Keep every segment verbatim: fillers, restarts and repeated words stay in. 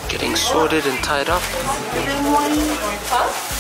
Getting sorted and tied up. Beautiful.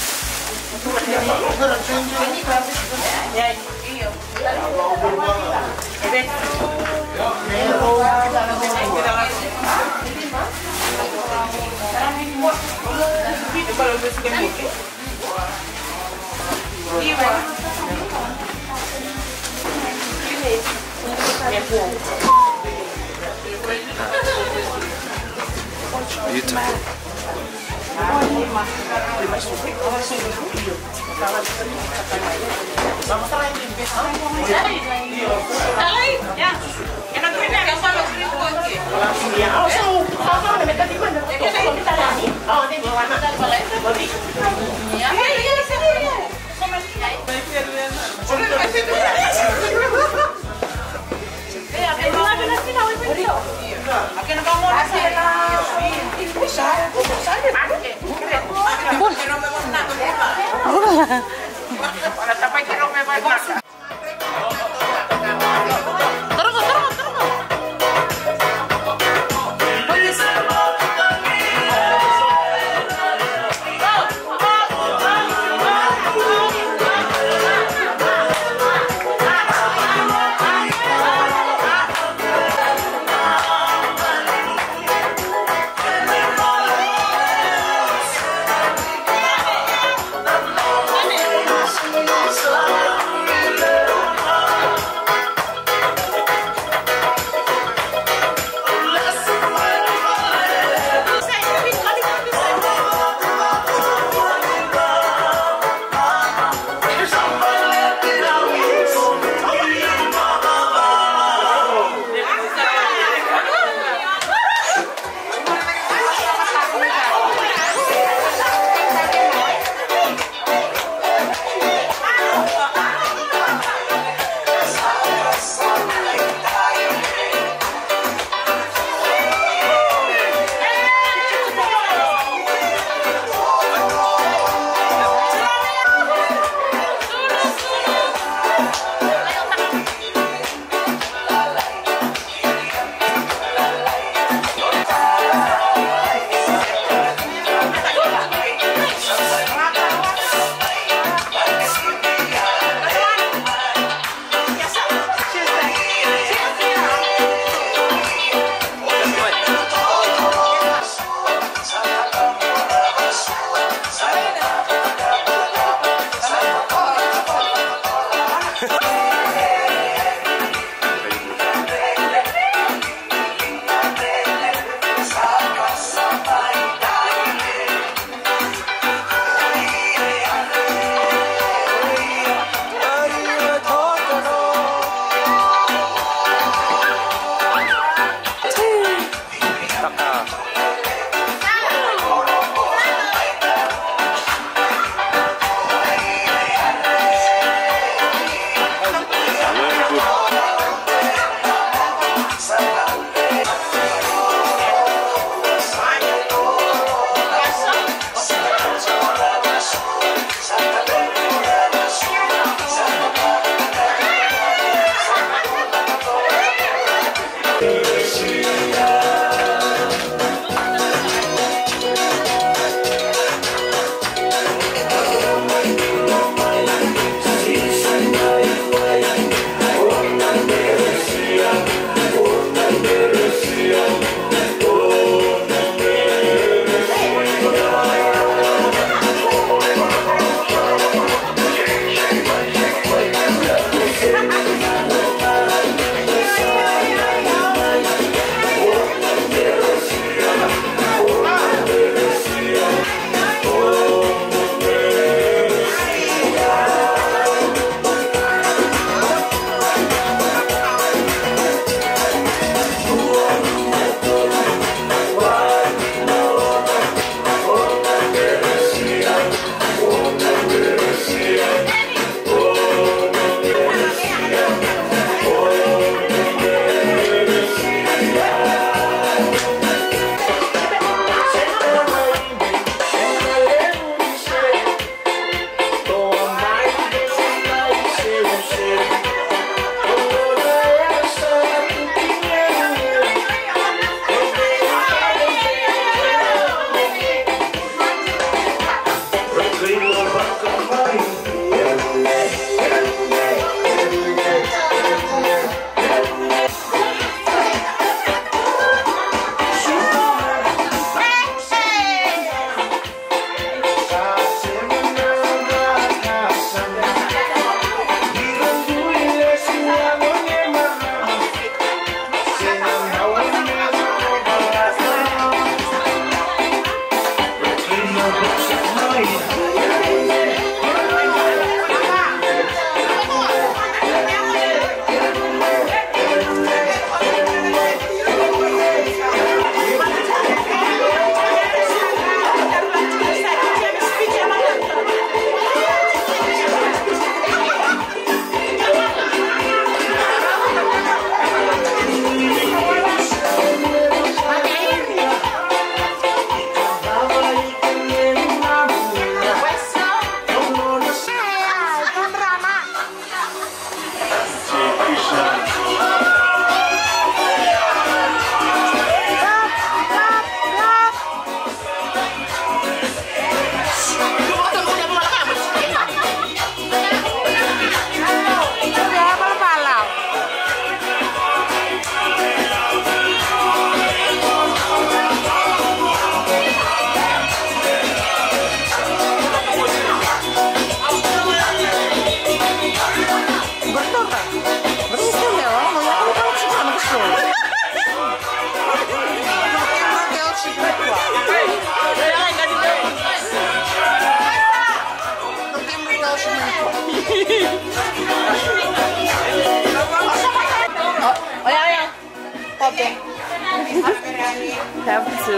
Have to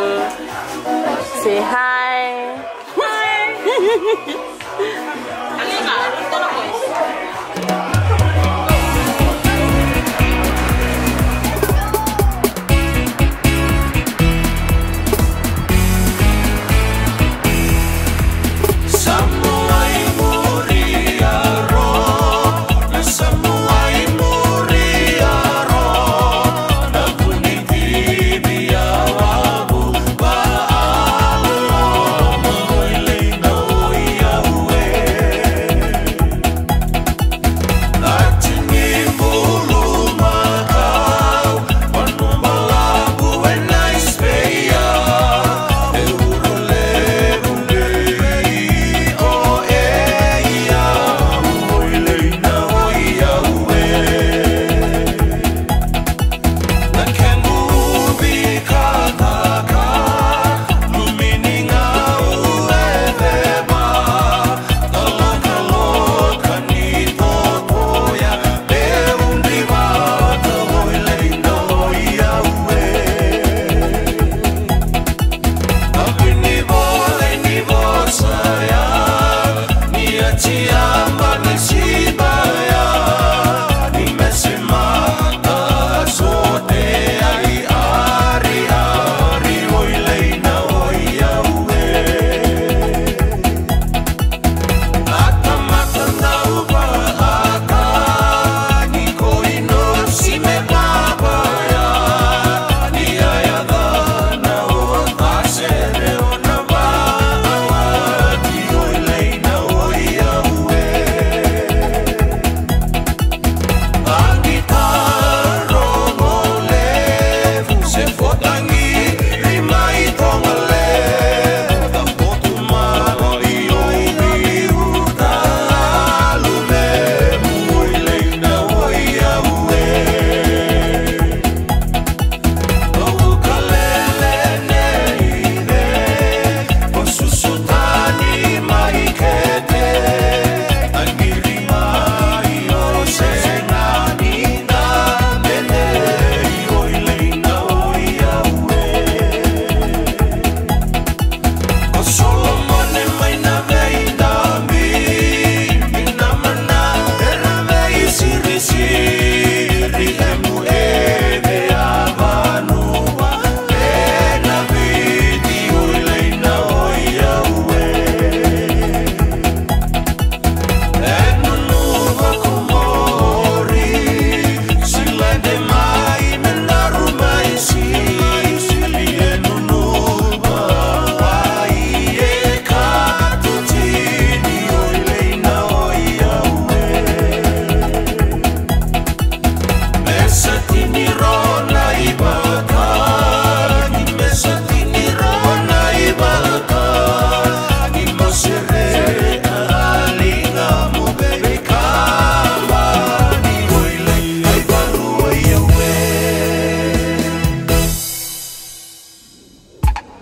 say hi. Hi.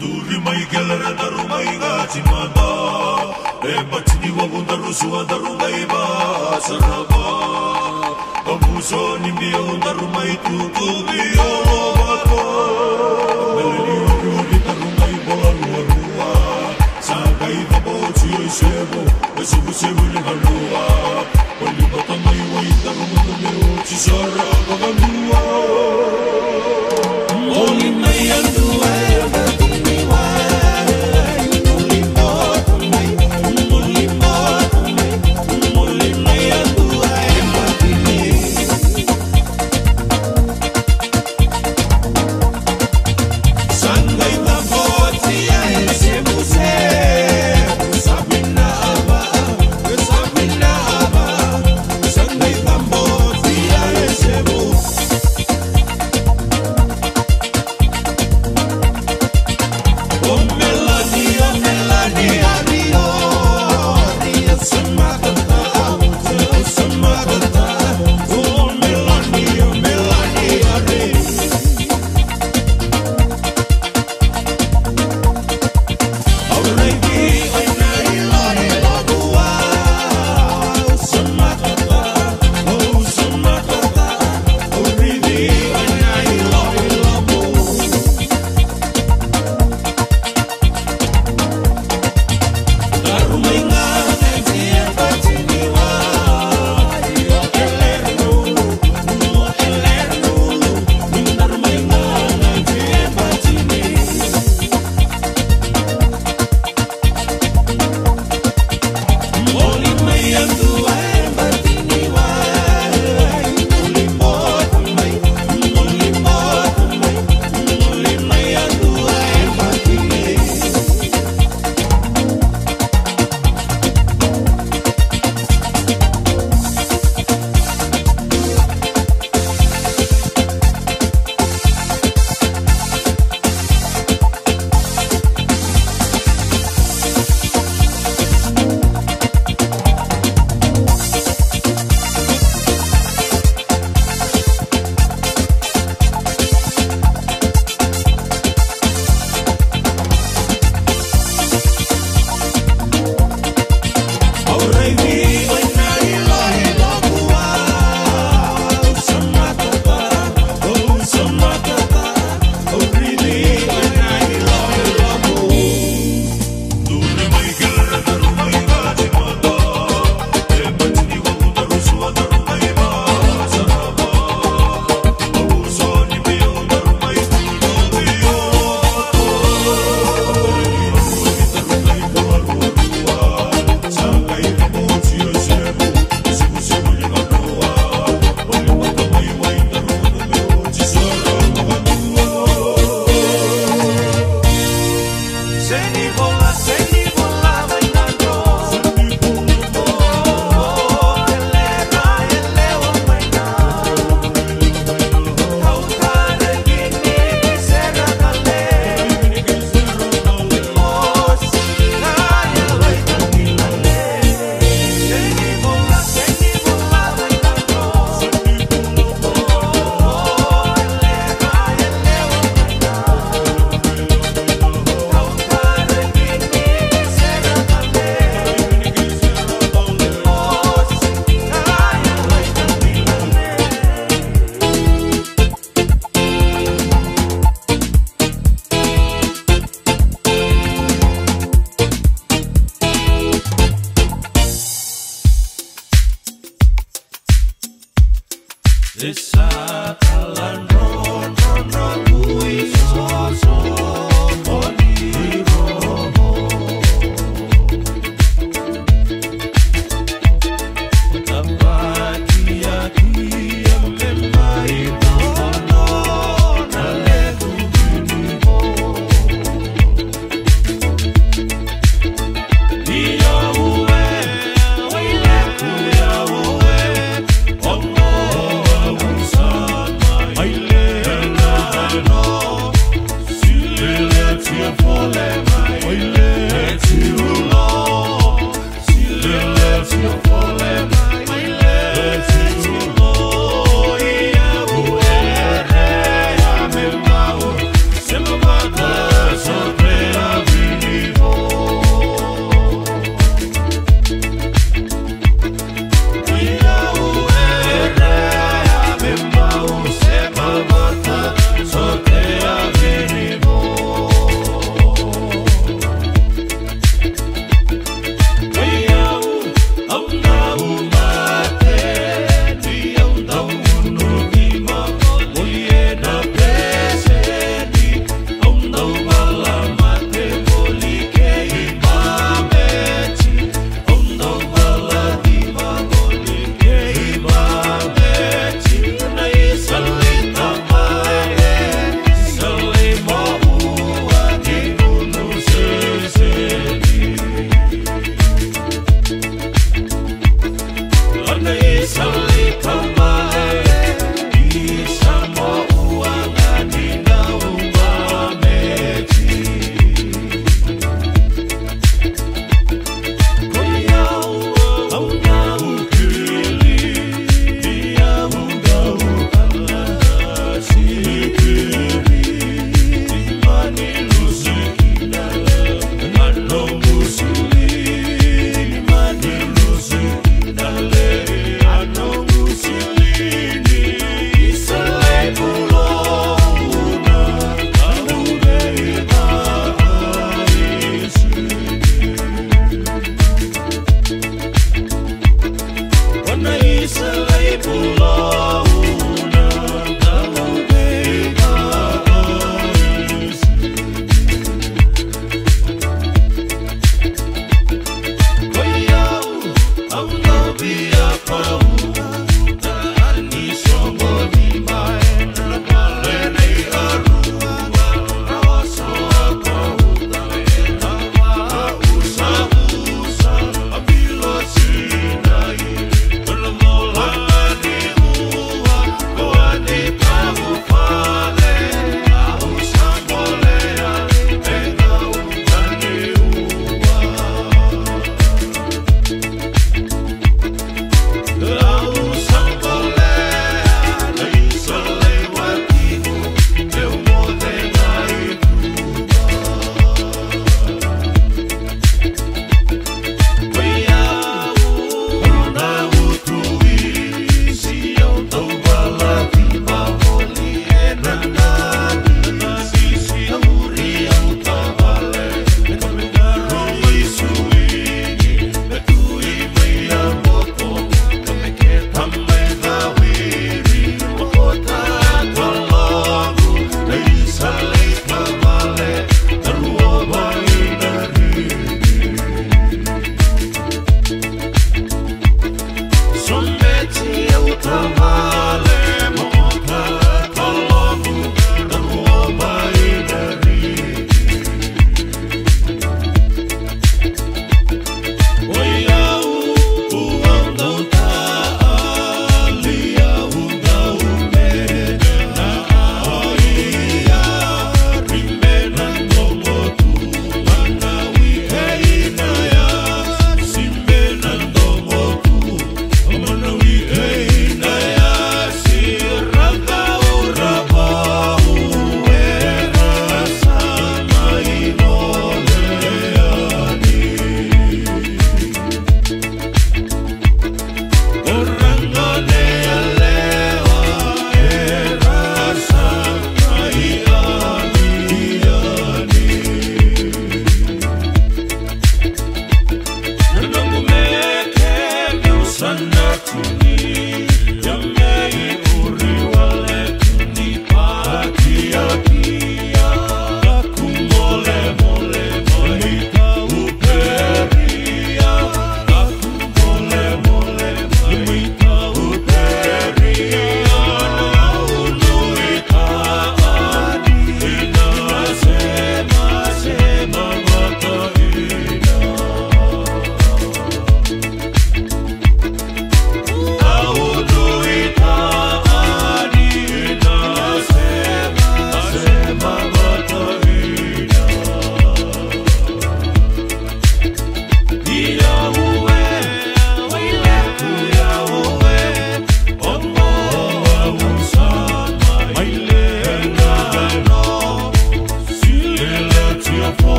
Duri mai kele ra daru mai gati mada. E bati ni wavu daru sua daru mai ba sarava. Babuso ni bia daru mai tutu bia lo bata. Mele ni uri uri daru mai bola lua lua. Sa kai baboti o i sevo. E sevo sevo ni halua.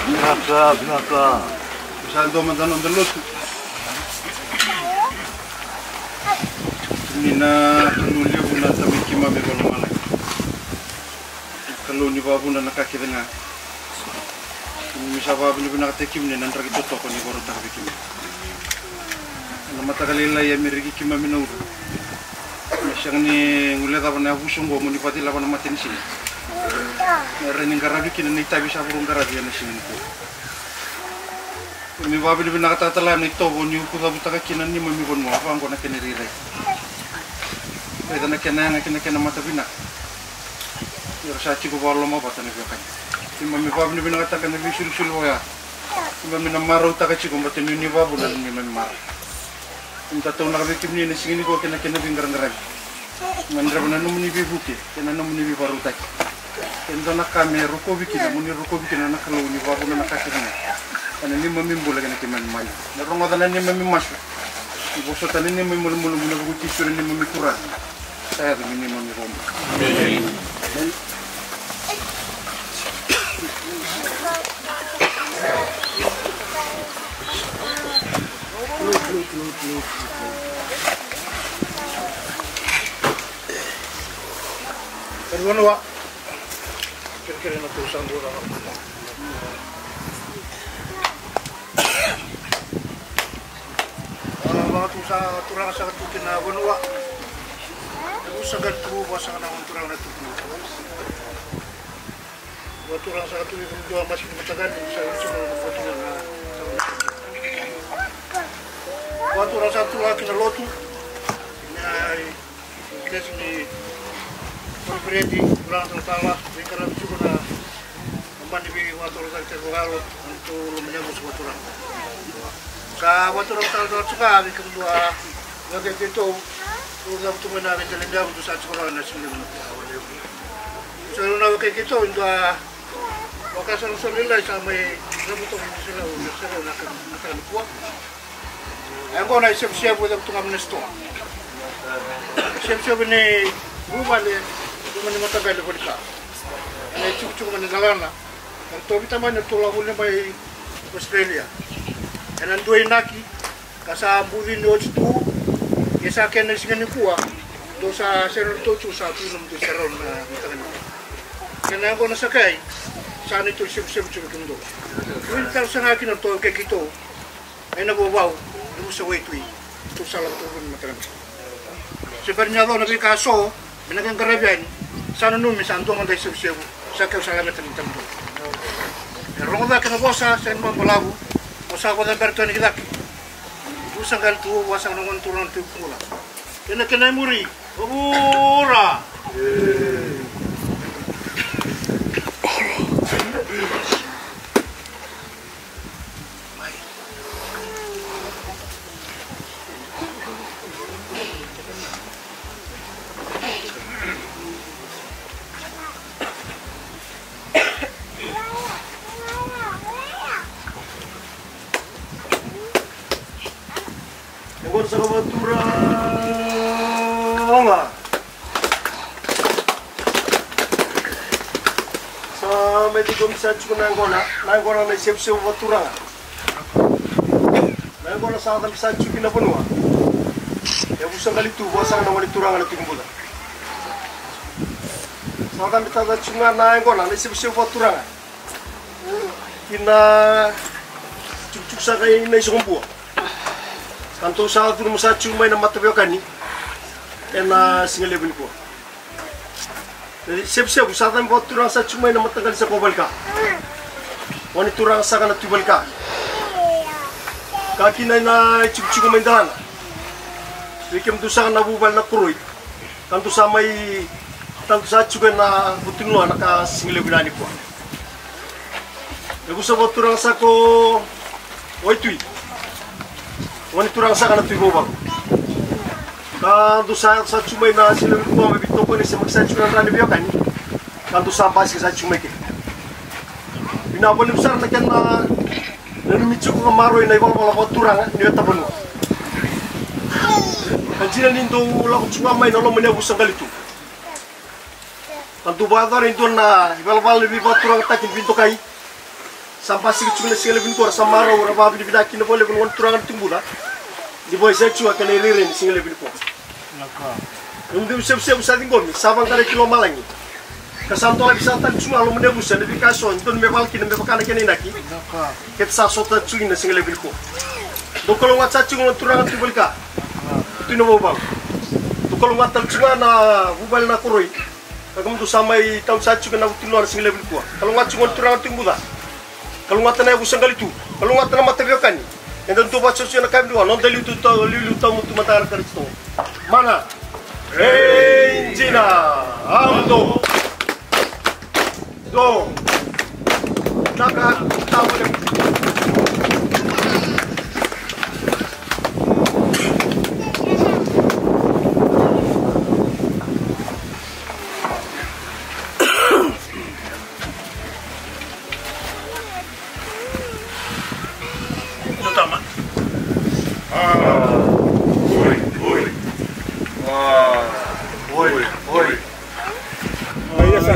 Vinaka, vinaka. Sa dua mada na noda lotu. Ni na Kalou levu, na Tama i keimami vakalomalagi. Kalou ni vakavuna na ka kece ga. Keimami sa vakavinavinakataki kemuni ena draki totoka ni vakarautaka vei kemuni. Ena mataka lailai a me reki keimami na uca. Me sega ni guilecava na yavusa oqo mo ni vakacilava na matanisiga. Me rawa ni qaravi kina na itavi sa vuru qaravi ena siga nikua. Keimami vakavinavinakataka tale ga na itovo ni ukucavutaka kina na neimami vanua, vaqo na kena irairai. Raica na kena yaga kei na kena mata vinaka. Ni ra sa tiko vakaloloma vata na veiwekani. Keimami vakavinavinakataka na veisulusulu oya. Keimami na marautaka tiko baleta ni o ni vakavuna na neimami marau. Keimami tataunaka vei kemuni ena siga nikua kei na kena veiqaraqaravi. Keimami dreva na nomuni veivuke kei na nomuni veivakarautaki. Ke dua na ka me rokovi kina, mo ni rokovi kina na Kalou ni vakavuna na ka kece ga ena neimami bula kei na keimami maliwa. Me rogoca na neimami masu. Ni vosota na neimami malumalumu, na vuku i Jisu na neimami Turaga. Sa yaco me neimami vakabula. Emeni. Kerekere na tou sa dua na. A, vakatou sa turaga saka tu kina vanua. Tou sa qai tu vua saka na turaga na tuku. Vakaturaga saka tu vei kemudou a masi ni mataqali, sa vei kemudou na vakaturaga. Vakaturaga saka tu ga ki na lotu. Ina i kesi ni koniferedi, turaga talatala, veiqaravi tiko na mani veivakatorocaketaki vakayalo, na nodatou loma ni yavusa vakaturaga. Sa vakaturaga talatala tiko ga vei kemudou a vei keitou, tou cavutu mai na veidela ni yavusa sa tiko ga na siga levu na vakalevu. Sa rau na vaka keitou e dua vakasalasalataki sa mai cavuta mai na serau, na serau na ka, na ka nikua. Oqo na isevusevu e cavutu ga mai na sitoa. Isevusevu ni vuvale, loma ni mataqali Valika. Ena itikotiko mai na dalana. Eratou veitamani, eratou lako voli mai Australia. Ena dua inaki, ka sa bucini oti tu, ia sa kena siga nikua, dou sa sere ratou tu, sa tu nomudou serau na mataka nikua. Kena yaqona saka, sa neitou isevusevu tiko kemudou. Dou ni taro saga kina ratou kei keitou. Mai na Vauvau, ni vusa waitui, tou sa lako tu voli na mataka nikua. Se bera ni yaco na veika eso me na qai qaravi yani, sa nanumi sa dua mada isevusevu sa keu sa laveta na matanitu. E rogo cake na vosa, sega ni vakabalavu, o sa vakacabera tu yani ki cake. Vusa qali tu, vua saka na gone turaga na Tui Vukuqula. Kei na kena imuri, vavura! E gona saka vakaturaga. Sa mai ciqomi sa tiko na yaqona, na yaqona na isevusevu vakaturaga. Na yaqona sa cabe sa tiko ki na vanua. E vusa qali tu vua saka na gone turaga na Tui Buca. Sa cabe tata tiko ga na yaqona na isevusevu vakaturaga. Ki na tikutuku saka i na iSogobua. Ka dou sa curuma sa tiko mai na mataveiwekani ena siga levu nikua. Na isevusevu sa cabe vakaturaga sa tiko mai na mataqali saka o Valika. Gone turaga saka na Tui Valika. Ka kina na itikotiko mai dalana. Vei kemudou saka na vuvale na koroi. Ka dou sa mai, ka dou sa tiko ena vutunua na ka siga levu vinaka nikua. E vusa vakaturaga saka o Waitui. Gone turaga saka na Tui Vauvau. Ka dou sa, sa tiko mai na siga levu nikua me veitokoni se maki sa tiko na dra ni veiwekani. Ka dou sa basika sa tiko mai kei. Vinaka vakalevu sara na kena nanumi tiko ka maroroi na ivalavala vakaturaga ni wetavanua. Ka dina ni dou lako tiko ga mai na loma ni yavusa qali tu. Ka dou vakayacora e dua na ivalavala ni veivakaturagataki ni veidokai. Sa basika tiko na siga levu nikua ra sa marau ra vakavinavinaka kina vakalevu na gone turaga na Tui Buca. Ni vakaisau tiko ga kena irairai ni siga levu nikua. Nomudou isevusevu sa ciqomi sa vaqarai ki lomalagi. Ka sa dolavi sara tale tiko ga loma ni yavusa na veika eso e dodonu me vala kina me vaka na kena inaki. Keta sa sota tiko kina na siga levu nikua. Dou kalougata sa tiko na turaga Tui Valika. Tui na Vauvau. Dou kalougata tale tiko ga na vuvale na koroi. Ka kemudou sa mai tau sa tiko na vutunua na siga levu nikua. Kalougata tiko na turaga Tui Buca. Kalougata na yavusa qali tu. Kalougata na mataveiwekani. Eda dou vakasosio na kavi dua noda liuliu tau, liuliu tau mutu mada na Karisito. Mana. Ei dina. Amudo. Do. Naka. Tavole.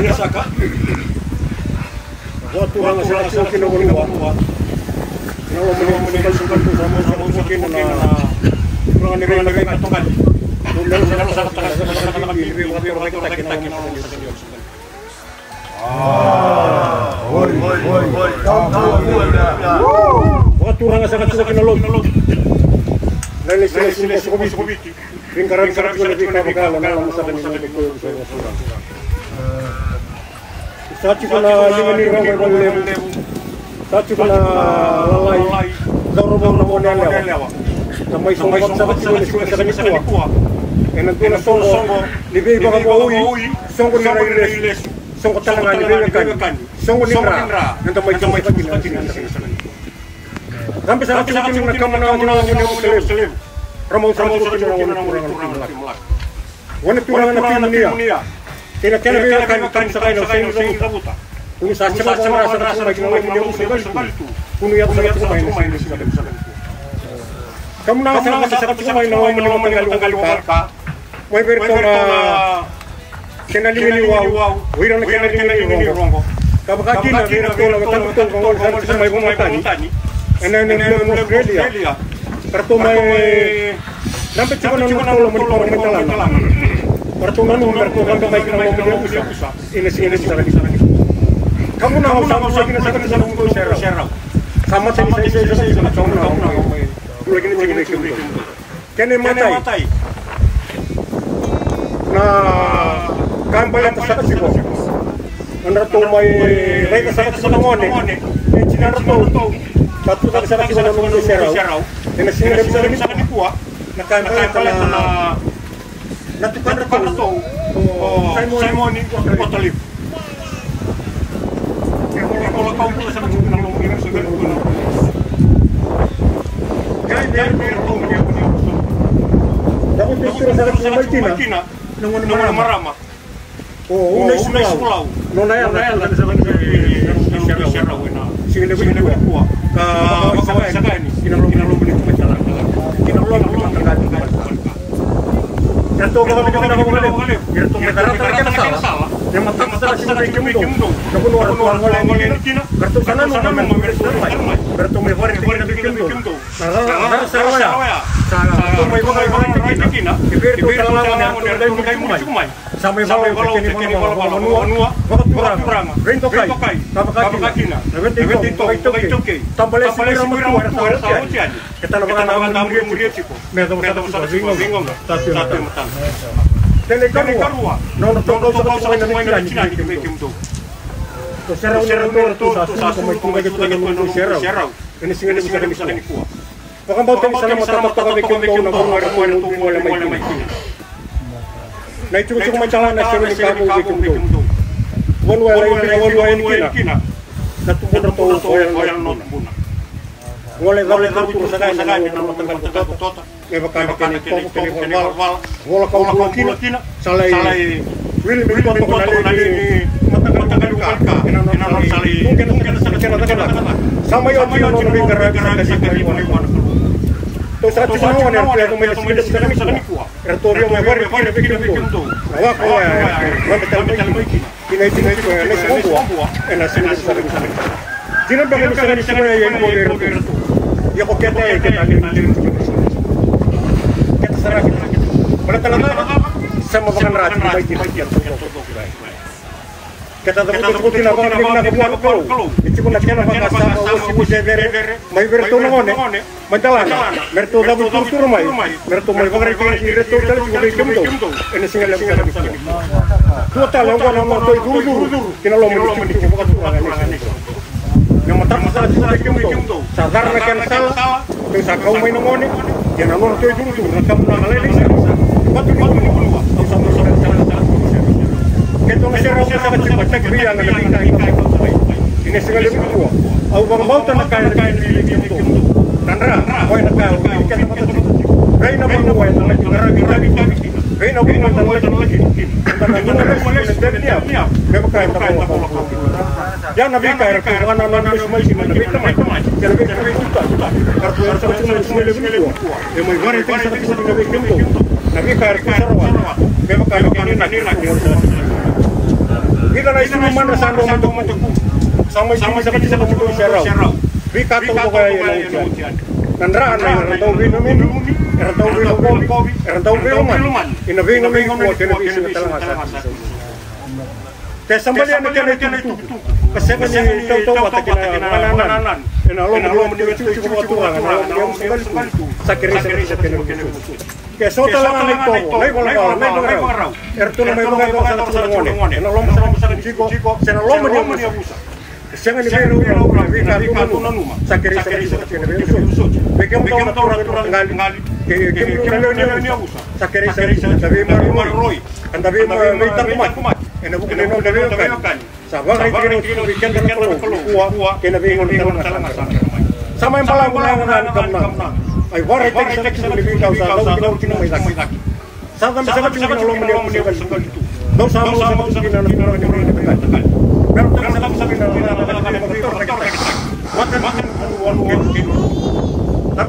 Ia saka. Vakaturaga sa tiko kina vanua. Na loma ni soqosoqo sa mai soqosoqo kina na turaga ni Rai na Veitokani. Dou na saka na veivakaturagataki na Vakaturaga saka tiko kina lotu. Na lesu lesu na Suka Viti. Veiqaravi saka tiko na veika vakayalo na lama saka ni noda koya vusa vakaturaga. Sa tiko na liga ni rau mai valelevu. Sa tiko na lalai. Cauravou na gone yalewa. Na mai soqo saka tiko na siga saka nikua. Ena dua na soqo ni veivakavoui. Soqo ni rai lesu. Soqo tale ga ni veiwekani. Soqo ni dra. Eda mai soqo saka kina na siga saka nikua. Cabe saka tiko kina na kamunaga ni Jerusalemi. Ramau saka tiko kina na gone turaga na Tui Malaka. Gone turaga na Tui Munia. Kei na kena veiwekani, kunu saka ina sega ni cavuta. Kunu sa sema vakadra saka tiko mai kina loma ni yavusa qali tu. Kunu yaco saka tiko mai na sega ni cavuta. Kamunaga sara ga me saka tiko mai na loma ni mataqali waqaluka. Mai vei iratou na kena lima ni wau, o ira na kena lima ni rogo. Ka vaka kina vei iratou na wekadatou ka gole sara tiko mai vakamatani ena, ena, ena Australia. Ka ratou mai dabe tiko na nodratou loma ni koro mai Talana. Ka ratou nanuma me ratou dabe mai kina loma ni yavusa ena siga levu sara nikua. Kamunaga au sa bula kina saka tiko na noqu serau. Sa mata ni sa isai saka tiko na kamunaga au mai bula kina tiko vei kemudou. Kena imatai, na ka e baleta saka tiko na nodratou mai raica saka tiko na gone e tinadratou ka tucake saka tiko na nodratou serau ena siga levu saka nikua. Na ka e baleta na, na tukadratou o Saimoni Watalivu. Nona yaca na serau ena siga levu nikua ka vakawasaka yani ki na loma ni mataqali. Eratou vakavinakataka vakalevu ni ratou mai cakacaka na kena sala me matata sara tiko vei kemudou na vanua ratou a gole yani kina. Ka ratou sa nanuma me ratou mai, me ratou mai vakaraitaka vei kemudou na rara sara oya sa ratou mai vakaraitaka kina. E vei iratou tale ga na ratou na qai muri tiko mai. Sa mai valavala tiko na ivalavala vakavanua, vakaturaga, veidokai, ka vaka kina na veta itovo vakaitaukei. Tabalesi vei ira na matua era sa oti yani. Keda na vakanamurimuria tiko me yacova saka tiko na veigauna sa tu e matana. Kena ikarua, na nodratou kau saka tiko mai na veitinani ki vei kemudou. O serau ni ratou, ratou sa suka mai tu vei keitou na nodratou serau ena siga levu saka nikua. Vakabauta ni sa na matata toka vei kemudou na vanua eratou gole mai kina. Na itikotiko mai Talana e sega ni ka vou vei kemudou. Vanua e lai bina vanua yani kina na tubudratou o Yalo na Tubuna. Gole cava e curu saka yani na loma ni mataqali Totota. Me vaka na kena itovo, kena ivalavala, vola ka bula kina. Sa lai wili me tua toka na lewe ni mataqali waqaluka ena nona sa lai tu kina saka tiko na kena cakacaka. Sa mai oti na nona veiqaravi saka tiko mai vua na Kalou. Ratou saka tiko na gone eratou yaco mai na siga levu saka nikua. Eratou via mai vakaraitaka kina vei kemudou na waka oya eratou dabe tale mai kina. Ki na itikotiko e na siga oqo ena siga levu saka nikua. Dina beka ni sega ni sega ni yaqona vei iratou. Ia ko keda e keda levu ni levu ni levu. Keda sara keda. Baleta na cava? Sema vakadra tiko mai kina. Keda cavuta tiko kina vakavinavinaka vua na Kalou. Ni tiko na kena vakasama uasivi cecere mai vei iratou na gone mai Talana me ratou cavuturutura mai, me ratou mai vakaraitaki iratou tale tiko vei kemudou ena siga levu saka nikua. Dua tale oqo na nodratou icurucuru ki na loma ni tiko vakaturaga ena siga. Me matata sara tiko vei kemudou. Sa cara na kena sala, dou sa kau mai na gone. Ia na nodratou icurucuru na kamunaga lailai sara. Vatu ni vanua au sa dau sara sara. Keitou na serau ka saka tiko e taki vei yaga na veika e kauta mai. Ena siga levu nikua au vakabauta na ka ena bibi vei kemudou. Na dra, oya na ka au vei keda vata tiko. Vei na vanua eda laki qaravi itavi kina. Vei na vanua eda laki kina. Eda na vanua lesu ena devi ni yavu. Me vaka eda vola ka bula. Ia na veika eratou vakanananu lesu mai kina na veitamani kei na veituraga. Ka ratou yaco saka tiko mai na siga levu nikua. E mai vakaraitaki saka tiko kina vei kemudou na veika eratou sarava me vaka na kena inaki. Vica na isulu madra sa dau mataku. Sa mai tini saka tiko na mudou serau. Veika taucoko ya ena oti yani. Na dra na era dau veinanumi, era dau veilauvi, era dau veilomani ena veigauna nikua kei na veisiga tale ga sa tiko. Ke sa balia na kena itukutuku ka sega ni tautauvata kei na vakanananu ena loma ni veitikotiko vakaturaga, na loma ni yavusa qalitu, sa kerei saka tiko kina na veivuke. Ke so tale ga na itovo, na ivalavala, na ivakarau, eratou na mai vakayacora saka tiko na gone ena loma saka ni itikotiko se na loma ni yavusa. Ke sega ni veiraurau na veika dou nanuma, sa kerei saka tiko kina na veivosoti. Vei kemudou na turaga na qali, kei kemudou na lewe ni yavusa, sa kerei saka tiko na veimaroroi. Ka da veitaqomaki ena vuku ni noda veiwekani. Sa vakaraitaki kina na Kalou vei keda na Kalou nikua kei na veigauna tale ga sa bera mai. Sa mai balavu na yago ga ni kamunaga. Ai vakaraitaki saka tiko ni veika au sa lau kina oti na mai cake. Sa cabe saka tiko kina loma ni yavusa qalitu. Dou sa mau saka tiko kina na turaga ni veiwekani. Mera tabu saka tiko kina na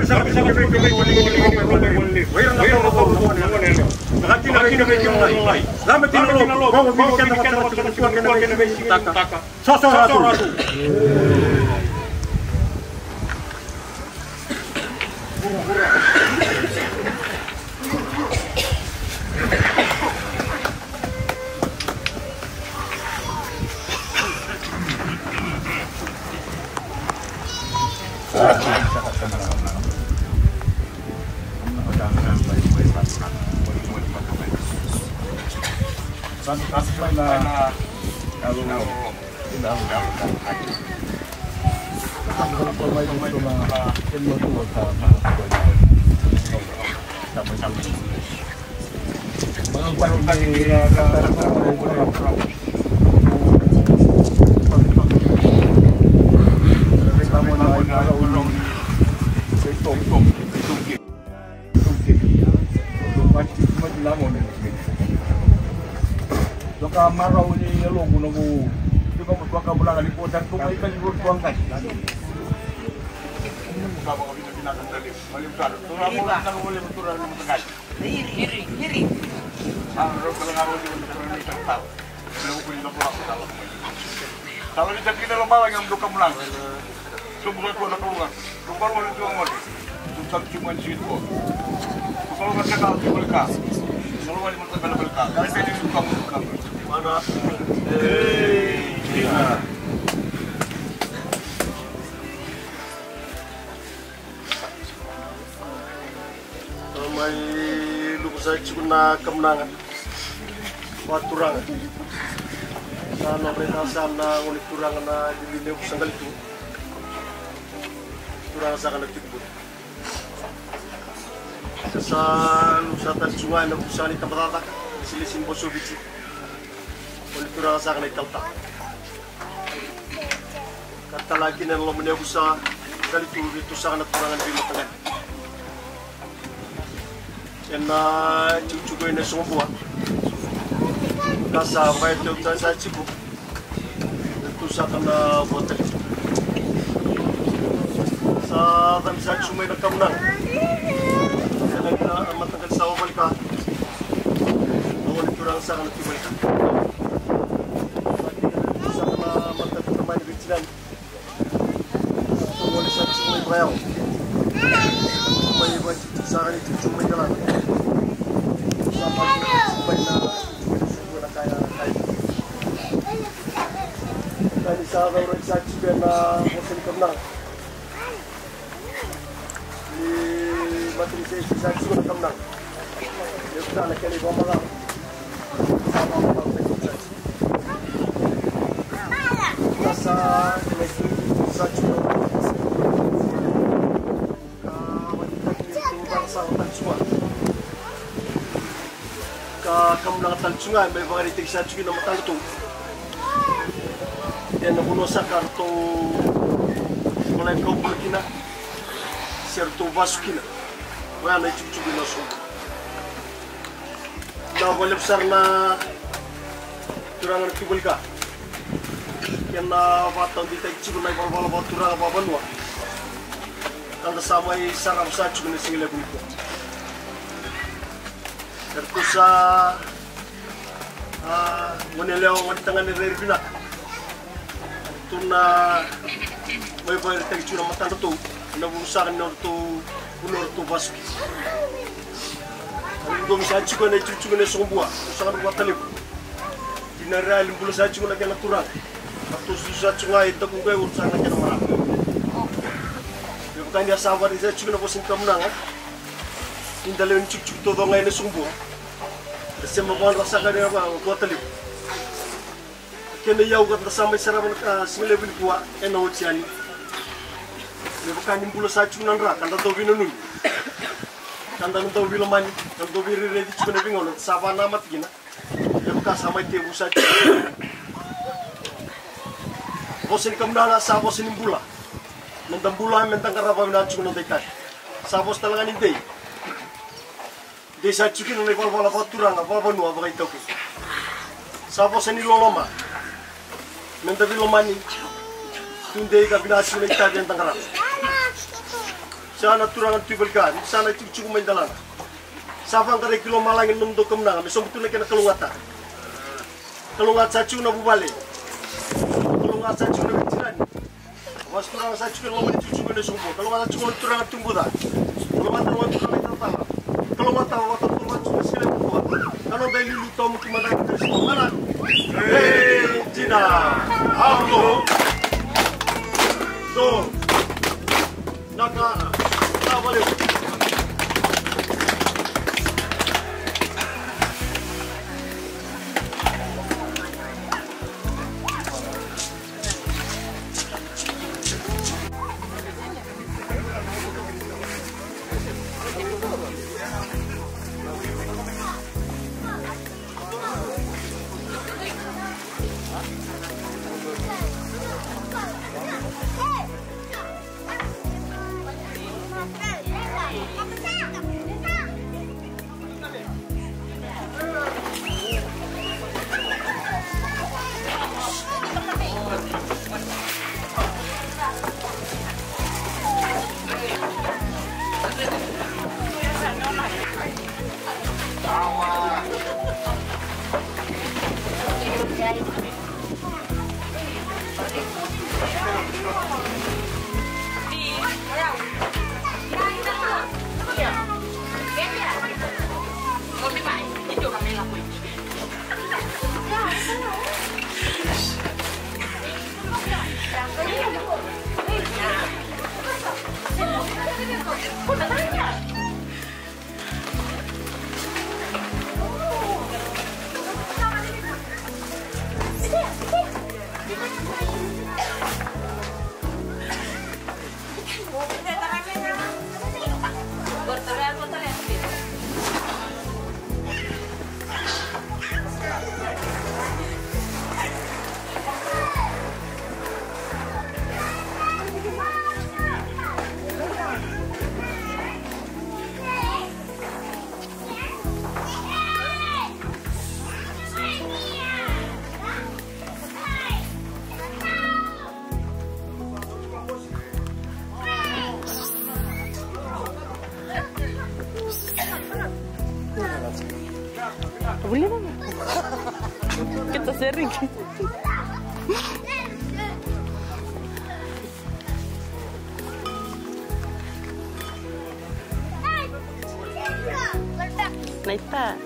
Doka marau ni yaloqu na vu. Doka mo doka bulaga ni kota doka ika ni rotu angani. Doka mo vina vina ka tale. Mali mutara. Doka mo vina ka vole mutara ni mutara. Iri, iri, iri. Sala ni takina lo mala nga mdo kamulang. Sobu na tua na kamulang. Sobu na tua na kamulang. Sobu na tua na kamulang. Sobu na tua na kamulang. Sobu na tua na kamulang. Mana. Eh, ina. Sa mai luku sa tiko na kamunaga. Vakaturaga. Sa nodra icava sa na gone turaga na lili levu sa qali tu. Turaga saka na tiko bula. Sa luku sa tale tiko ga ena vuku saka ni tabacakacaka. Silesini Bosoviti. Gone turaga saka na italatala. Ka tala kina ena loma ni yavusa, qali tu vei tusaka na turaga ni veimataqali. Ena tiko ena Sogobua. Ka sa vakayagataki sa tiko. Ena tusaka na vua tale. Sa cabe sa tiko mai na kamunaga. Ena mataqali sa vavalika. Na gone turaga saka na tiko mai ka. Ni matanise sa tiko na kamunaga. Ni kutana kena ivakavakava. Sa vakamatau sa tiko sa tiko. Sa kena itu sa tiko. Ka vakataki tu sa tiko. Ka kamunaga tale tu ga me vakaraitaki sa tiko na matadratou. Ia na vanua saka ratou volai kau bula kina. Se ratou vasu kina. Oya na itikotiko ina sobu. Na vakalevu sara na turaga na Tuvalika. Kena vakataudeitaki tiko na ivalavala vakaturaga vakavanua. Ka da sa mai sarava sa tiko na siga levu nikua. Eratou sa A, gone yalewa, gone tagane rairai vinaka. Ratou na mai vakaraitaki tiko na matadratou ena vuku saka ni nodratou vanua ratou vasu kina. Ratou sa tiko ena itikotiko ni Sogobua, ratou saka na vakatalevu. Dina rairai bula sa tiko na kena turaga. Ratou susu sa tiko ga e dakuqu e ulu saka na kena marama. Me vaka ni a sa vakaraitaki tiko na vosa ni kamunaga. Ni da lewe ni tikotiko taucoko ga ena Sogobua. Da sema vakadra saka ni a vakatalevu. Kena iyau ka da sa mai sarava na ka siga levu nikua ena oti yani. Me vaka ni bula sa tiko na dra ka da dau veinanumi. Ka da na dau veilomani, ka da dau veiraici tiko na veigauna da sa vakanamata kina. Me vaka sa mai tekivu sa tiko. Vosa ni kamunaga sa vosa ni bula. Me da bula, me da qarava vinaka tiko na noda itavi. Sa vosa tale ga ni dei. Dei sa tiko kina na ivalavala vakaturaga vakavanua vakaitaukei. Sa vosa ni loloma. Me da veilomani. Tudei ka vinaka tiko na itavi eda qarava. Sa na turaga ni Tui Valika, ni sa na itikotiko mai dalana. Sa vaqarai ki lomalagi na nomudou kamunaga me sobu tu na kena kalougata. Kalougata sa tiko na vuvale. Kalougata sa tiko na veitinani. Vasi turaga sa tiko e loma ni itikotiko ena soqo. Kalougata sa tiko na turaga tubuca. Kalougata na turaga italatala. Kalougata vata turaga tiko na sila vukua. Ka noda iliuliu tawamudu mada ki Karisito. Mana. Ei, dina. Auto. So. Naka. Sa valeu. Boleh, Mama? Kita sharing. Naita.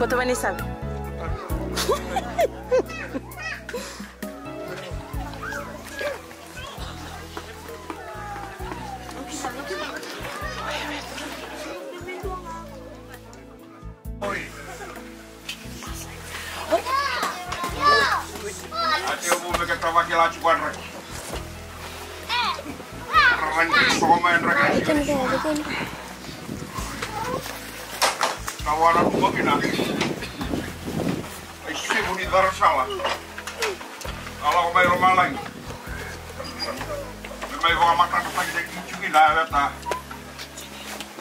Kota mai na isala. Ate o vou me ka tavaki la tiko a draki. Raragi soko mai a draki. Tawana tu makina. Ai sevu ni cara sala. A lako mai romalagi. Mai vakamatatataki tiko kina na yaveta.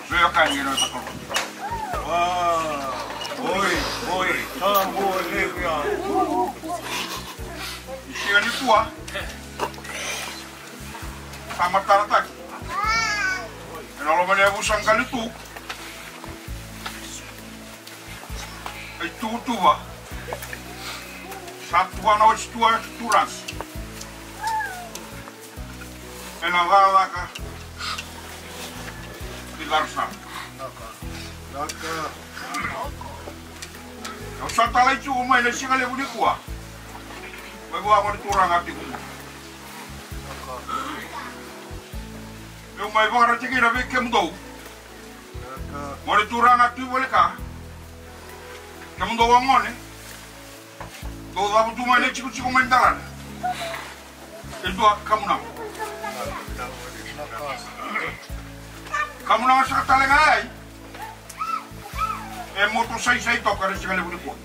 Veiwekani kei na yaveta Kalou. Oi, oi, sa bua levu ya. Ni siga nikua sa matatataki ena loma ni yavusa qalitu. E tuvatuva sa tuvana oti tu a turaga ena cakacaka ni cara sara. Au sa talai tiko mai na siga levu nikua mai vua gone turaga tiko qo. Meu mai vakaraitaki ira vei kemudou gone turaga Tui Voleka, kemudou a gone dou cavutu mai na itikotiko mai Dalana. E dua kamunaga. Kamunaga saka tale ga ya. E moto saisai toka na siga levu nikua.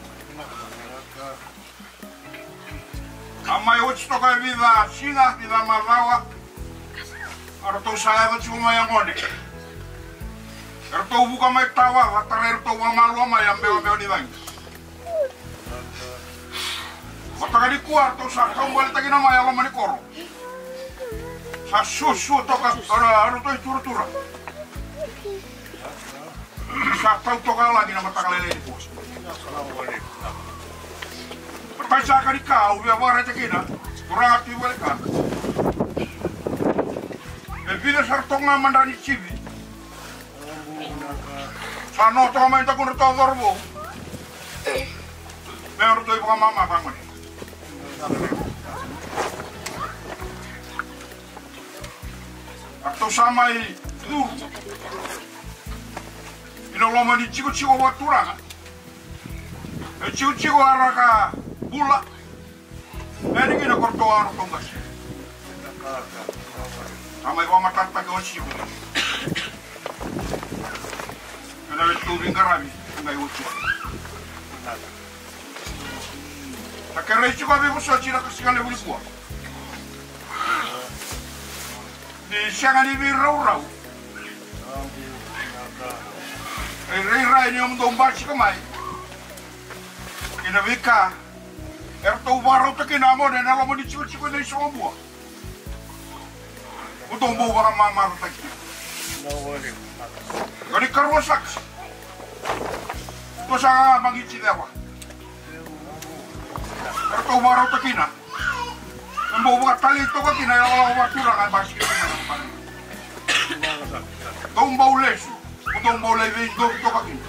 A mai oti toka e vica siga, vica macawa. A ratou sa yaco tiko mai a gone. E ratou vuka mai tawa, a tarai ratou vakamalua mai a bewabewa ni cagi. Mataka nikua a ratou sa taubaletaki na mai a loma ni koro. Sa suasua toka a ratou i turatura. Sa tau toka lagi na mataka lailai nikua. Matai saka ni ka au via vakaraitaka kina turaga Tui Voleka. E vica sara toka ga madra ni sivi. Sa no toka mai dakudratou a cauravou me ratou i vakamamata gone. A ratou sa mai curu ina loma ni tikotiko vakaturaga. E tikotiko a raka bula. E ni kina ko ratou a ratou qasi. Sa mai vakamatatataki oti tiko ena veitau veiqaravi. Qai oti. Sa kerei tiko a veivosoti na ka siga levu nikua. Ni sega ni veiraurau. E rairai ni omudou basika mai ina veika e ratou vakarautaki na gone ena loma ni tikotiko ena iSogobua. Mo dou bau vakamamatataki. Ka ni karua saka. Dua saka ga magiti ceva. Eratou vakarautaki na me bau vakatalei toka kina e lakolako vakaturaga e basika kina na vale. Dou bau lesu, mo dou bau lai veidovi toka kina.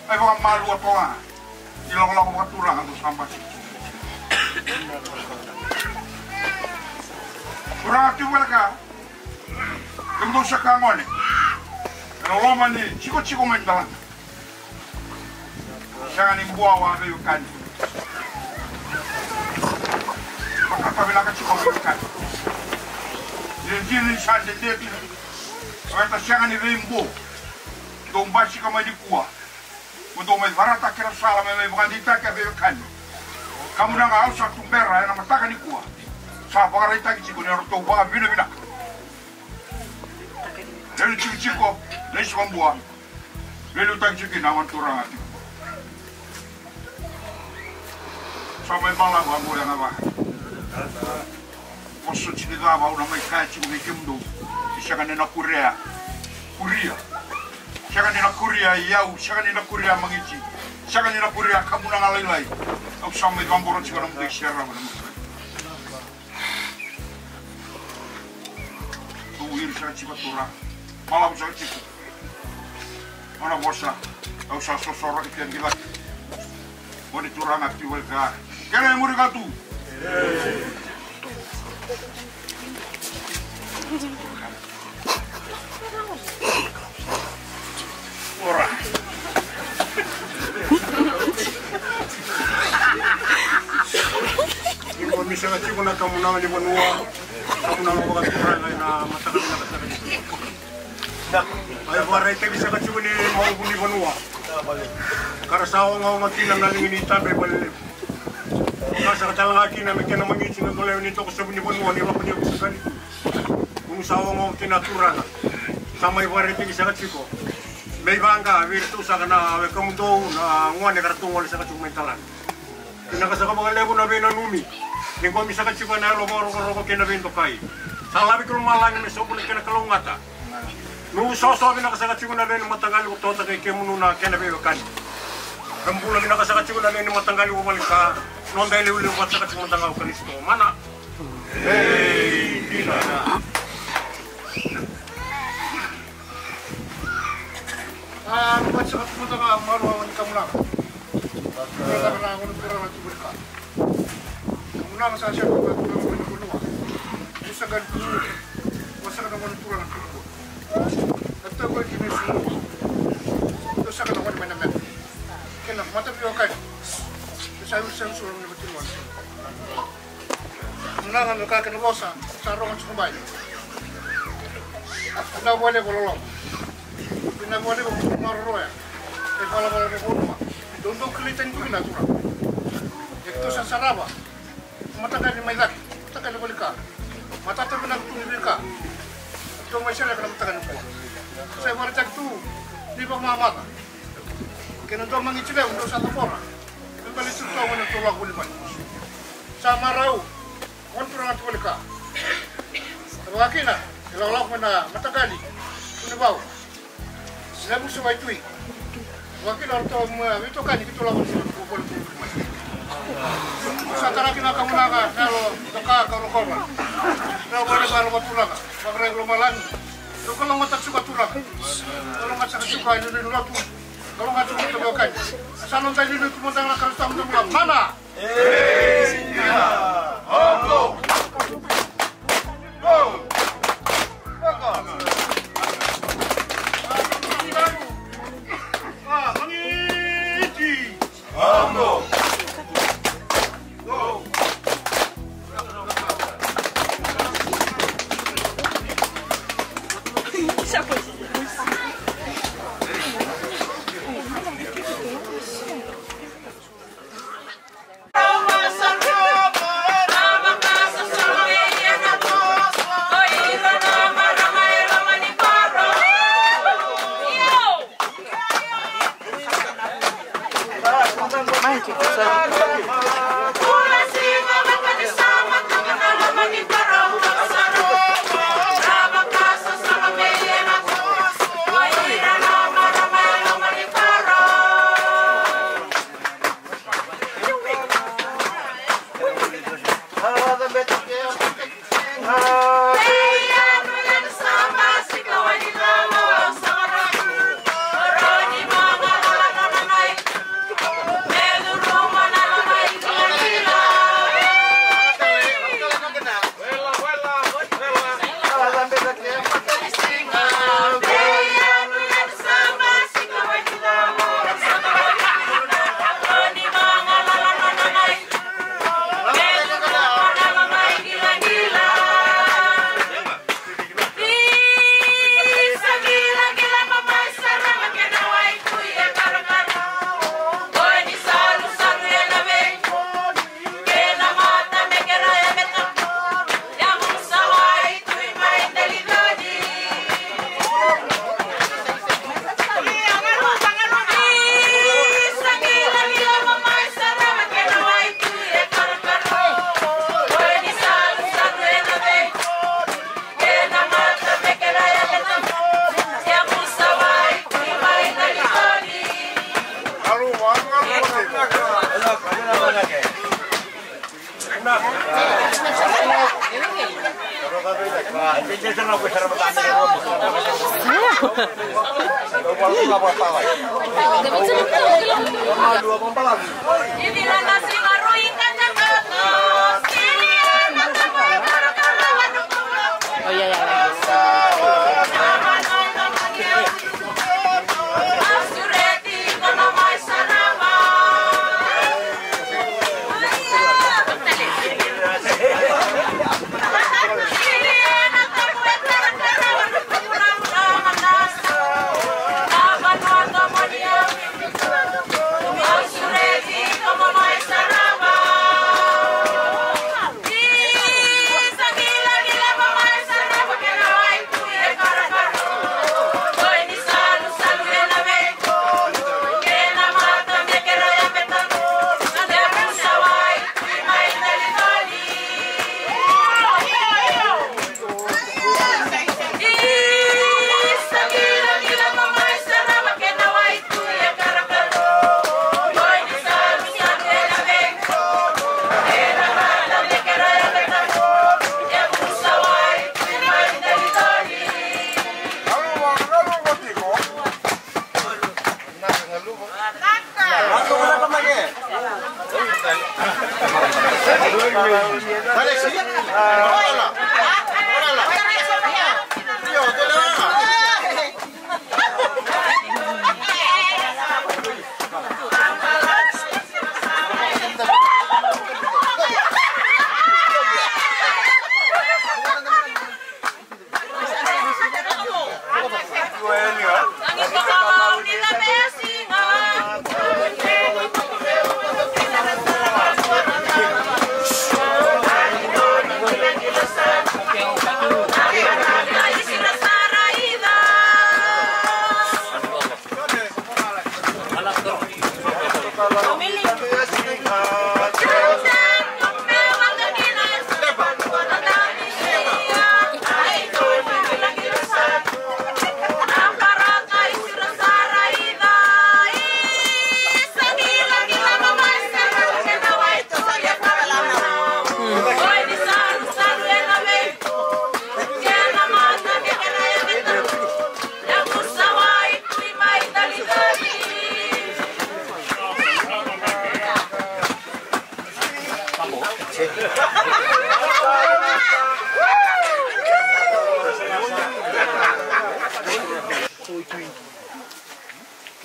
Ai vakamalua toka. Ni lakolako vakaturaga dou sa basika. Turaga Tui Voleka, kemudou sa ka gone ena loma ni tikotiko mai Dalana. Sega ni bua wa veiwekani. Vakatavinaka tiko veiwekani. Ni dina ni sa dede tiko. Vata sega ni veibo. Dou basika mai nikua. Mo dou mai varataki na sala me mai vakadeitaki a veiwekani. Kamunaga au sa tubera ena mataka nikua. Sa vakaraitaki tiko ni ratou vakavinavinaka. Lewe ni tikotiko, lewe ni Sogobua. Veiliutaki tiko kina na gone turaga tiko. Sa mai balavu a boi a gava. Vosoti ni cava au na mai kaya tiko vei kemudou. Ni sega ni na kuria. Kuria. Sega ni na kuria i au, sega ni na kuria magiti. Sega ni na kuria kamunaga lailai. Au sa mai cabora tiko na mudou iserau na mudou. Tou iri saka tiko a turaga. Balavu saka tiko. Nona vosa, au sa sosoro i ke qilaki. Oni turaga Tui Voleka. Kere muri ka tu. Ora. Iko mi saka tiko na kamunaga ni vanua. Kamunaga vakaturaga ena mataka vinaka saka tiko. Ai vakaraitaki saka tiko ni maovu ni vanua. Ka ra sa ogaoga kina na liga ni tabe balelevu. Ka saka tale ga kina me kena magiti na doleo ni toko sevu ni vanua ni loma ni yavusa Kalitu. Kunu sa ogo kina turaga. Sa mai vakaretaki saka tiko. Me ivaqa vei iratou saka na wekamudou na gone ka ratou gole saka tiko mai talaga. Vinaka saka vakalevu na veinanumi. Ni qomi saka tiko ena yalo vakarokoroko kei na veidokai. Sa lavi ki lomalagi me sobu na kena kalougata. Nu'u soso vinaka saka tiko na lewe ni mataqali ko Tota kei kemunu na kena veiwekani. Ka bula vinaka saka tiko na lewe ni mataqali ko Valika. Noda ilewilewi vata saka tiko mada ga o Karisito. Mana. Ei, dina. A, na vata saka tiko mada ga, marau ni kamunaga. Kamunaga na gone turaga na Valika. Kamunaga sa sega ni turaga na vanua. Ni sega ni turaga. Ni sega na gone turaga na Valika. Na tau koi kina su. Ni sega na gone mai na mena. Kena mata veiwekani. Ni sa uri sa uri sa uri na vanua. Kamunaga me ka kena vosa sa rogo tiko mai. Vinaka vakalevu loloma. Vinaka vakalevu maroroya. E valavala na vanua. Dou dou kilai tani tu kina turaga. E tu sa sarava. Mataqali mai cake. Mataqali Valika. Matata vinaka tu ni veika. Tu mai sereka na mataqali kua. Sa ivakaraitaki tu ni vakamamaca. Kei na dua magiti levu dou sa cabora. Me baleti iratou gone tou lako voli mai. Sa marau. Gone turaga tu Valika. Sa vaka kina e lakolako mai na mataqali Vunivau. Sa yavusa Waitui. Sa vaka kina o ratou mai veitokani keitou lako voli mai. Sa tara kina kamunaga na yalo doka ka rokova. Na vale ka rokova turaga. Vakarai lomalagi. Dou kalougata tiko turaga. Kalougata saka tiko a iliuliu ni lotu. Kalougata tiko na veiwekani. Sa noda iliuliu tu mada ga na Karisito mada ga. Mana.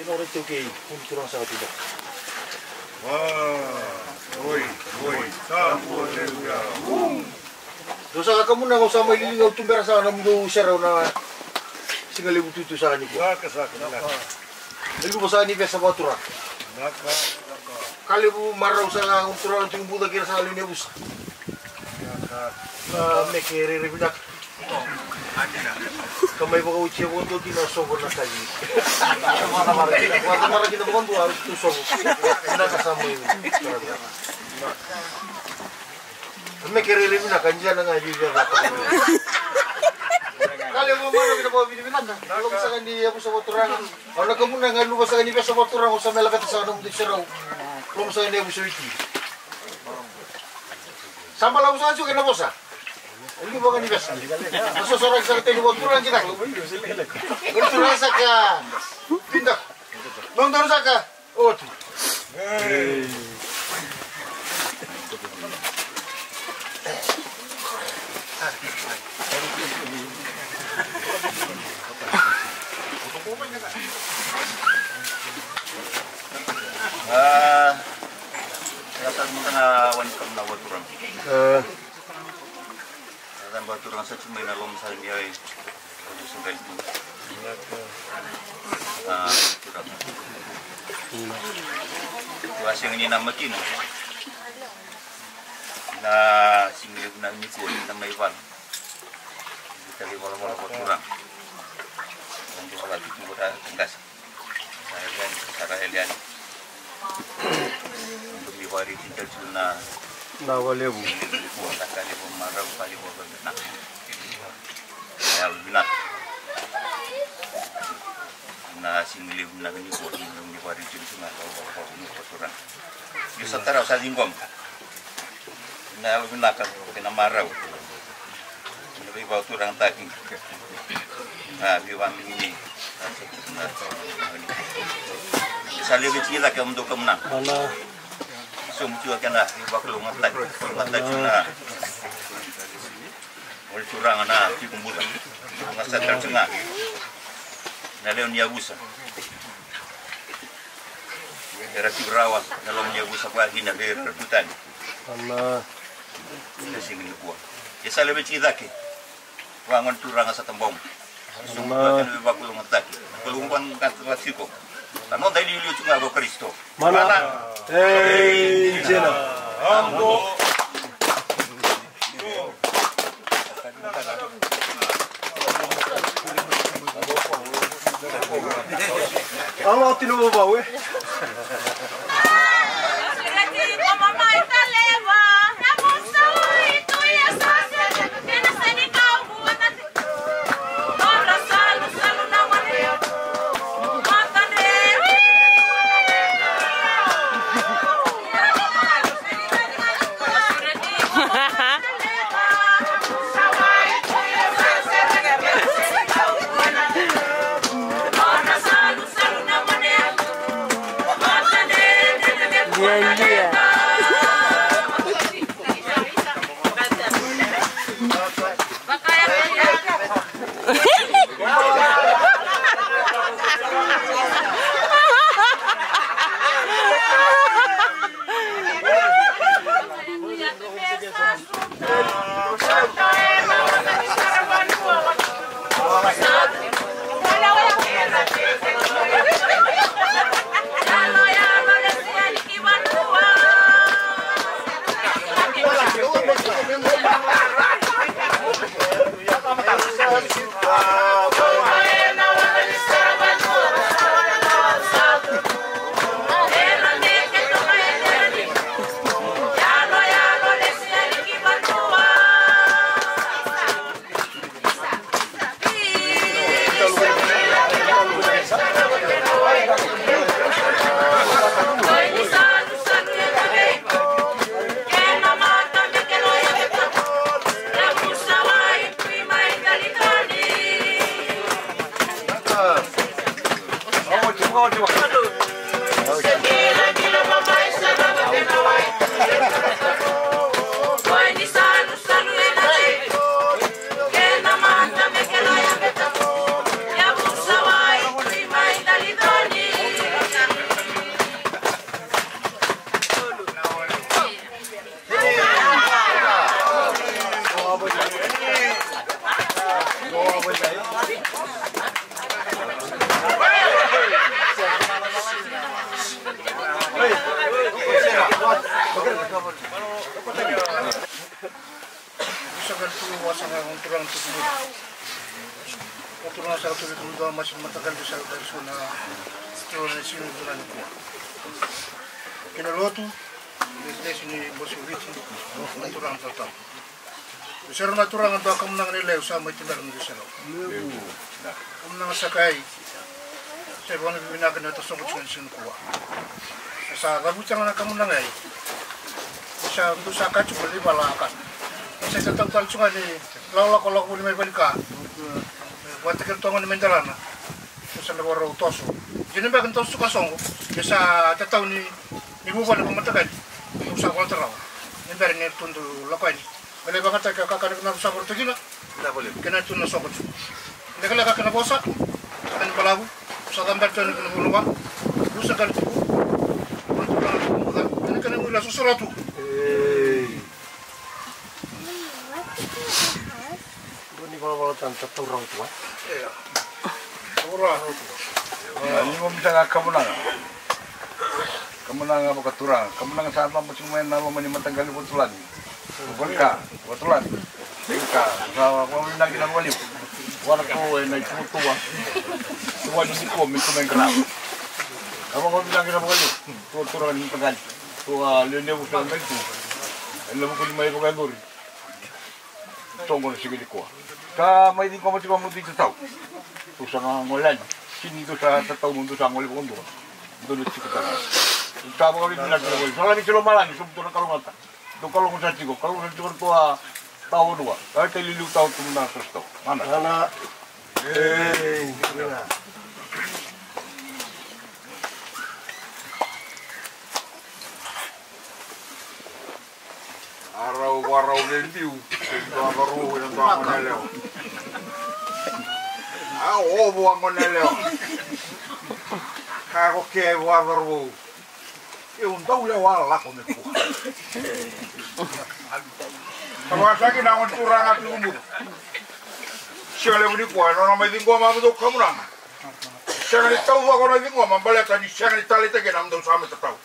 Kei na ora teu kei, kei na ora sa tu. Oi, oi, sa aleluya. Dou saka kamuna, au sa mai lili, au tubera saka na mudou serau na siga levu tutu saka nikua. Saka, saka, saka. E luva saka ni vesa vakaturaga. Saka, saka. Ka levu marau saka, au turaga tu buca kei na saka levu ni yavusa. Saka. Na meke rere vinaka. Ka mai vakaotia vakadua kina sovo na kaci. Vakacamara kina, vakacamara kina vakadua tu sovo. Vinaka sa mai. Me kerere vinaka, jana ga e vivi a vaka. Ka levu mana vinaka, vinaka. Loma saka ni yavusa vakaturaga. Au na kamuna ga e luva saka ni vesa vakaturaga, au sa mai laveta saka na mudu serau. Loma saka ni yavusa viti. Sa balavu saka tiko kei na vosa. E luva ga ni vesa. Na sosoraki saka teni vakaturaga jitaki. Vakaturaga saka. Pinda. Nodaru saka. Oti. A, sa tara mada ga wani kamuna vakaturaga. A. Sa tara vakaturaga sa tu mai na loma sara ni yai. Sa qai tu. A, turaga. Tua sega ni na makina. Na siga levu na nikua ni na mai vale. Ni tale valavala vakaturaga. Sa qai vala tutu vata qase. Sa yali, sa ra yali. Dou ni vakariti tale tu na. Na valevu. Ka levu marau, ka levu vinaka. Na yalo vinaka. Na siga levu vinaka nikua, dou ni vakariti tale tu na. Dou ni vakaturaga. Io sa tara, sa ciqoma. Na yalo vinaka kei na marau. Na veivakaturagataki. A, veivakadinadinataki. Sa levu e tiki cake e mudou kamunaga. Sobu tiko kei na veivakalougatataki. Lougatataki na. Oi turaga na tiko bula. Ga sa tara tiko ga. Na lewe ni yavusa. Era tiko rawa na loma ni yavusa vaka kina vei ira tu tani. Ana. Ina siga nikua. Ia sa lewe tiki cake. Vagone turaga sa tabogo. Sobu vaka kina veivakalougatataki. Kalou vakalougatataki tiko. Ka noda iliuliu tu ga ko Karisito. Mana. Ei, jena. Ambo. Alo, tino vavau, e? Sa ka tu wasa na turaga tu. Turaga sa tu tu da mas mata ka sa ka su na turaga ni sinu turaga ni kua. Kina lotu, lesilesi ni bosi Viti, na turaga tau. Sero na turaga dua kamunaga ni leu sa mai timera ni sero. Kamunaga sa kai. Sa ivana vivinaka ni ota soqo tiko ni siga nikua. Sa cavuti ga na kamunaga ei. Sa du sa ka tiko ni vala a kana. Sa sa tau tale tiko ga ni lakolako ni mai valika. Vata kei toga ni mai dalana. Sa na varau toso. Dina beka ni toso tiko a soqo. Sa tatau ni vuvale vamatakali. Sa vakalatarava. Ni bera ni tudu lako yani. Mele vakayagataki ka kakana kina sa varatakina. Kena tu na soqo tu. Lekaleka kena vosa. Kena balavu. Sa cabera tu na kena vanua. Rusa kena tuku. Kena kena muila sosoro tu. Dua ni valavala tana ta taurau tu. Taurau tu. Ni mo mita ga kamunaga. Kamunaga vakaturaga, kamunaga sa lama tiko mai na loma ni mataqali vatulagi. Valika, vatulagi. Valika, sa vakavinaki na vakalevu. Vara ko e na ituvatuva. Tuva ni siko me tu mai qara. Sa vakavinaki na vakalevu. Tuvaturaga ni mataqali. Tua lewe levu sa mai tu. E na vuku ni mai vakayacori. Soqo na siga nikua. Sa mai ciqoma tiko a mudu i tatau. Tou sa ga gole yani. Sini tou sa tatau mo dou sa gole vakadua. Dou na tiko tale. Sa vakavinavinaka na gole. Sa lagi tiko lomalagi, sobutou na kalougata. Dou kalougata tiko, kalougata tiko na tua tawa vanua. Sa kai liliu tawa tu na soso tau. Mana. Mana. Ei, mana. A rau, a rau le biu, se dua varau ena dua gone lewa. A ovu a gone lewa. Ka ko ke vua varau. Eu dau lewa lako me kua. Ka vakasaki na gone turaga tu mudu. Siga levu ni kua, nona mai ciqoma a mudu kamunaga. Sega ni taucoko na ciqoma, baleta ni sega ni taleitaki na mudu sa mai tatau.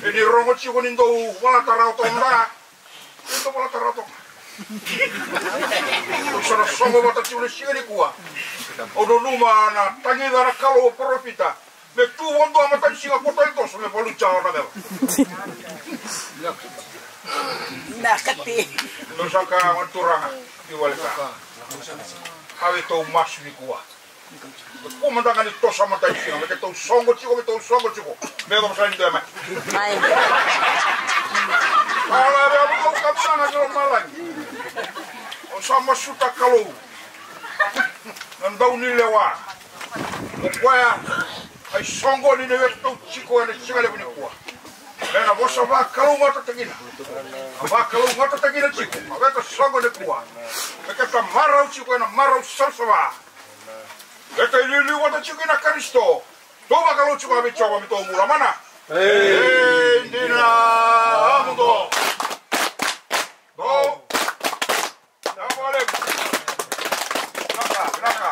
E ni rogo tiko ni dou valata rawa toka mada ga. Ni dou valata rawa toka. Dou sa na soqo vata tiko na siga nikua. Au nanuma na tagica na Kalou o parofita. Me tu vakadua matanisiga ko tale toso me valuti au na veva. Nakati. Dou sa ka gone turaga. Ni vale ka. Au e tou masu nikua. Ko mada ga ni toso a matanisiga, me keitou soqo tiko, me keitou soqo tiko. Me yacova sara ni dua e mai. Mai. Ala vei au kamunaga ni lomalagi. Au sa masuta Kalou. Na dau ni lewa. O koya a isoqoni na veitau tiko ena siga levu nikua. Ena vosa vakalougatataki na. Vakalougatataki na tiko. A veita soqo nikua. Me keta marau tiko ena marau savasava. Keta iliuliu vata tiko kina Karisito. Tou vakalou tiko ga vei Jiova me tou bula mana. Ei. Ei, dina, a mudu. Dou. Vinaka vakalevu. Vinaka, vinaka.